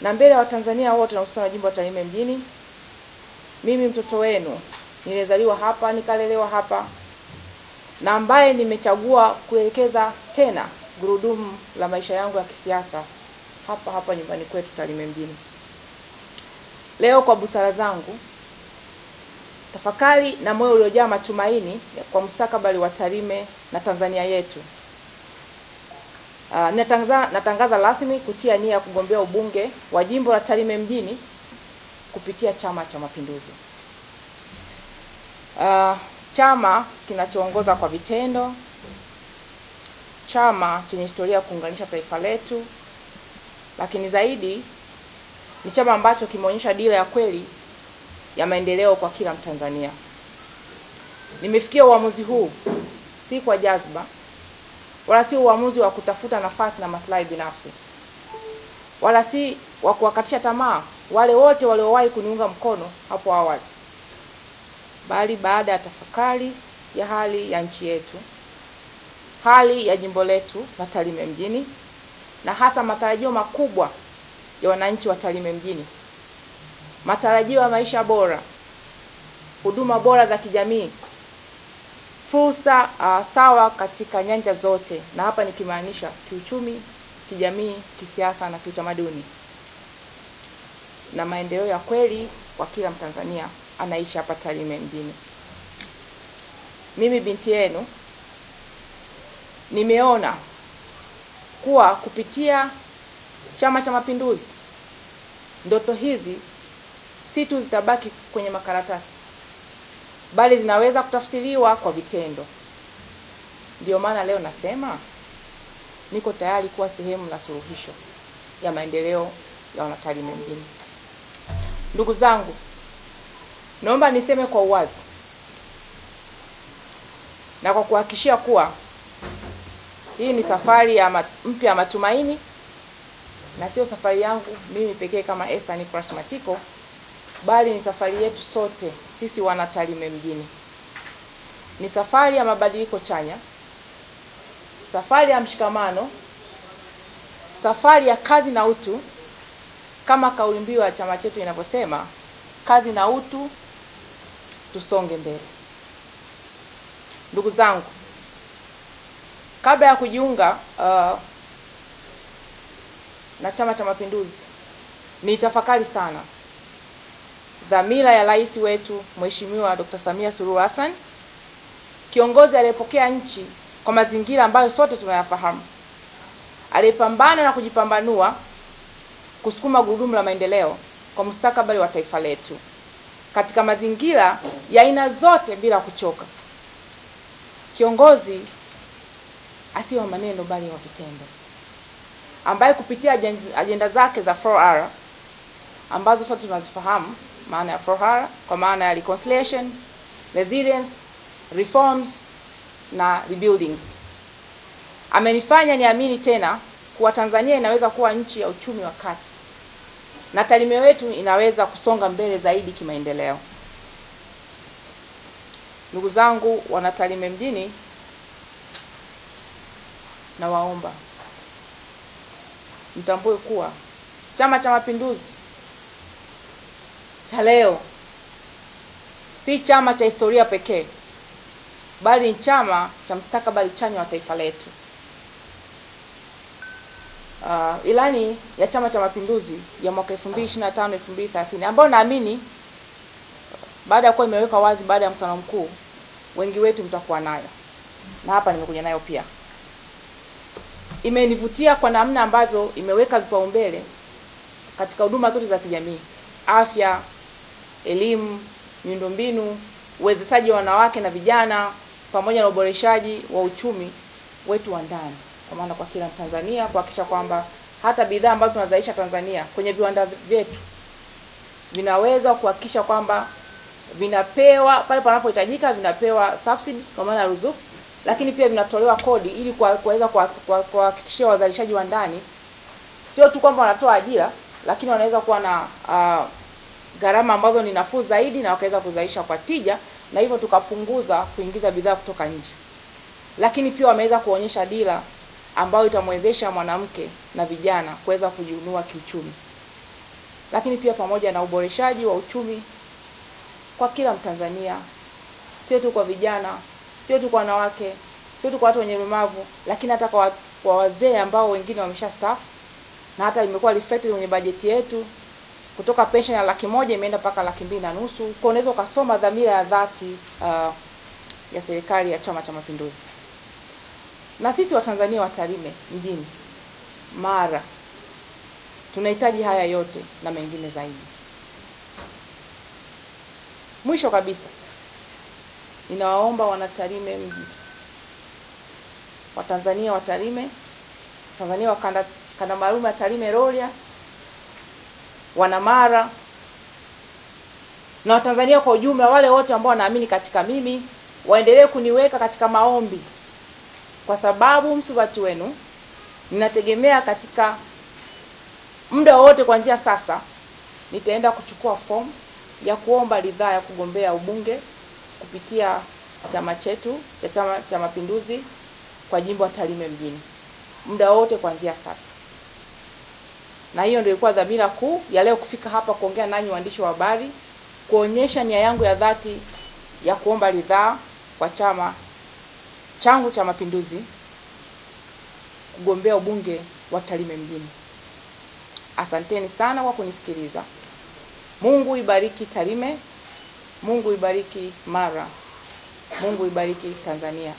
na mbele ya Watanzania wote na hususan jimbo la Tarime mjini, mimi mtoto wenu nilizaliwa hapa nikalelewa hapa na ambaye nimechagua kuelekeza tena gurudumu la maisha yangu ya kisiasa hapa hapa nyumbani kwetu Tarime mjini. Leo kwa busara zangu, tafakari na moyo uliojaa matumaini kwa mustakabali wa Tarime na Tanzania yetu, natangaza rasmi kutia nia ya kugombea ubunge wa jimbo la Tarime mjini kupitia Chama cha Mapinduzi. Chama kinachoongoza kwa vitendo, chama chenye historia ya kuunganisha taifa letu, lakini zaidi ni chama ambacho kimeonyesha dira ya kweli ya maendeleo kwa kila Mtanzania. Nimefikia uamuzi huu si kwa jazba, wala si uamuzi wa kutafuta nafasi na maslahi binafsi, wala si wa kuwakatisha tamaa wale wote waliowahi kuniunga mkono hapo awali, bali baada ya tafakari ya hali ya nchi yetu, hali ya jimbo letu la Tarime mjini, na hasa matarajio makubwa ya wananchi wa Tarime mjini, matarajio ya maisha bora, huduma bora za kijamii, fursa sawa katika nyanja zote, na hapa nikimaanisha kiuchumi, kijamii, kisiasa na kiutamaduni, na maendeleo ya kweli kwa kila Mtanzania anaishi hapa Tarime mjini. Mimi binti yenu nimeona kuwa kupitia Chama cha Mapinduzi ndoto hizi si tu zitabaki kwenye makaratasi, bali zinaweza kutafsiriwa kwa vitendo. Ndio maana leo nasema niko tayari kuwa sehemu la suluhisho ya maendeleo ya wanaTarime mjini. Ndugu zangu, naomba niseme kwa uwazi na kwa kuhakikishia kuwa hii ni safari ya mpya ya matumaini, na sio safari yangu mimi pekee kama Esther Nicholas Matiko, bali ni safari yetu sote sisi wana Tarime mjini. Ni safari ya mabadiliko chanya, safari ya mshikamano, safari ya kazi na utu, kama kauli mbiu ya chama chetu inavyosema, kazi na utu, tusonge mbele. Ndugu zangu, kabla ya kujiunga na Chama cha Mapinduzi, nitafakari sana dhamira ya rais wetu Mheshimiwa Dr. Samia Suluhu Hassan, kiongozi aliyepokea nchi kwa mazingira ambayo sote tunayafahamu, aliyepambana na kujipambanua kusukuma gurudumu la maendeleo kwa mustakabali wa taifa letu katika mazingira ya aina zote bila kuchoka. Kiongozi asiye wa maneno bali wa vitendo, ambaye kupitia ajenda zake za 4R ambazo sote tunazifahamu maana ya 4R, kwa maana ya reconciliation, resilience, reforms na rebuildings, amenifanya niamini tena kuwa Tanzania inaweza kuwa nchi ya uchumi wa kati na Tarime wetu inaweza kusonga mbele zaidi kimaendeleo. Ndugu zangu wana Tarime mjini, nawaomba mtambue kuwa Chama cha Mapinduzi cha leo si chama cha historia pekee, bali ni chama cha mustakabali chanya wa taifa letu. Ilani ya Chama cha Mapinduzi ya mwaka 2025 2030, ambayo naamini baada ya kuwa imeweka wazi baada ya mkutano mkuu, wengi wetu mtakuwa nayo, na hapa nimekuja nayo pia, imenivutia kwa namna ambavyo imeweka vipaumbele katika huduma zote za kijamii: afya, elimu, miundombinu, uwezeshaji wa wanawake na vijana, pamoja na uboreshaji wa uchumi wetu wa ndani, kwa maana kwa kila Mtanzania, kuhakikisha kwamba hata bidhaa ambazo tunazalisha Tanzania kwenye viwanda vyetu vinaweza kuhakikisha kwamba vinapewa pale panapohitajika, vinapewa subsidies kwa maana ya ruzuku, lakini pia vinatolewa kodi ili kuweza kuhakikishia wazalishaji wa ndani sio tu kwamba wanatoa ajira, lakini wanaweza kuwa na gharama ambazo ni nafuu zaidi na wakaweza kuzalisha kwa tija, na hivyo tukapunguza kuingiza bidhaa kutoka nje. Lakini pia wameweza kuonyesha dira ambayo itamwezesha mwanamke na vijana kuweza kujiinua kiuchumi. lakini pia pamoja na uboreshaji wa uchumi kwa kila Mtanzania, sio tu kwa vijana, sio tu kwa wanawake, sio tu kwa watu wenye ulemavu, lakini hata kwa wazee ambao wengine wameshastaafu, na hata imekuwa reflected kwenye bajeti yetu kutoka pension ya 100,000 imeenda mpaka 250,000. Kwa unaweza ukasoma dhamira ya dhati ya serikali ya Chama cha Mapinduzi. Na sisi Watanzania wa Tarime mjini, Mara, tunahitaji haya yote na mengine zaidi. Mwisho kabisa, ninawaomba wanaTarime mji, Watanzania wa Tarime, Tanzania wa kanda maalum ya Tarime Rorya, wanamara na Watanzania kwa ujumla, wale wote ambao wanaamini katika mimi, waendelee kuniweka katika maombi, kwa sababu Msuvati wenu ninategemea katika muda wote kuanzia sasa nitaenda kuchukua fomu ya kuomba ridhaa ya kugombea ubunge kupitia chama chetu cha Chama cha Mapinduzi kwa jimbo la Tarime mjini, muda wote kuanzia sasa. Na hiyo ndio ilikuwa dhamira kuu ya leo kufika hapa kuongea nanyi waandishi wa habari, kuonyesha nia yangu ya dhati ya kuomba ridhaa kwa chama changu cha Mapinduzi kugombea ubunge wa Tarime mjini. Asanteni sana kwa kunisikiliza. Mungu ibariki Tarime, Mungu ibariki Mara, Mungu ibariki Tanzania.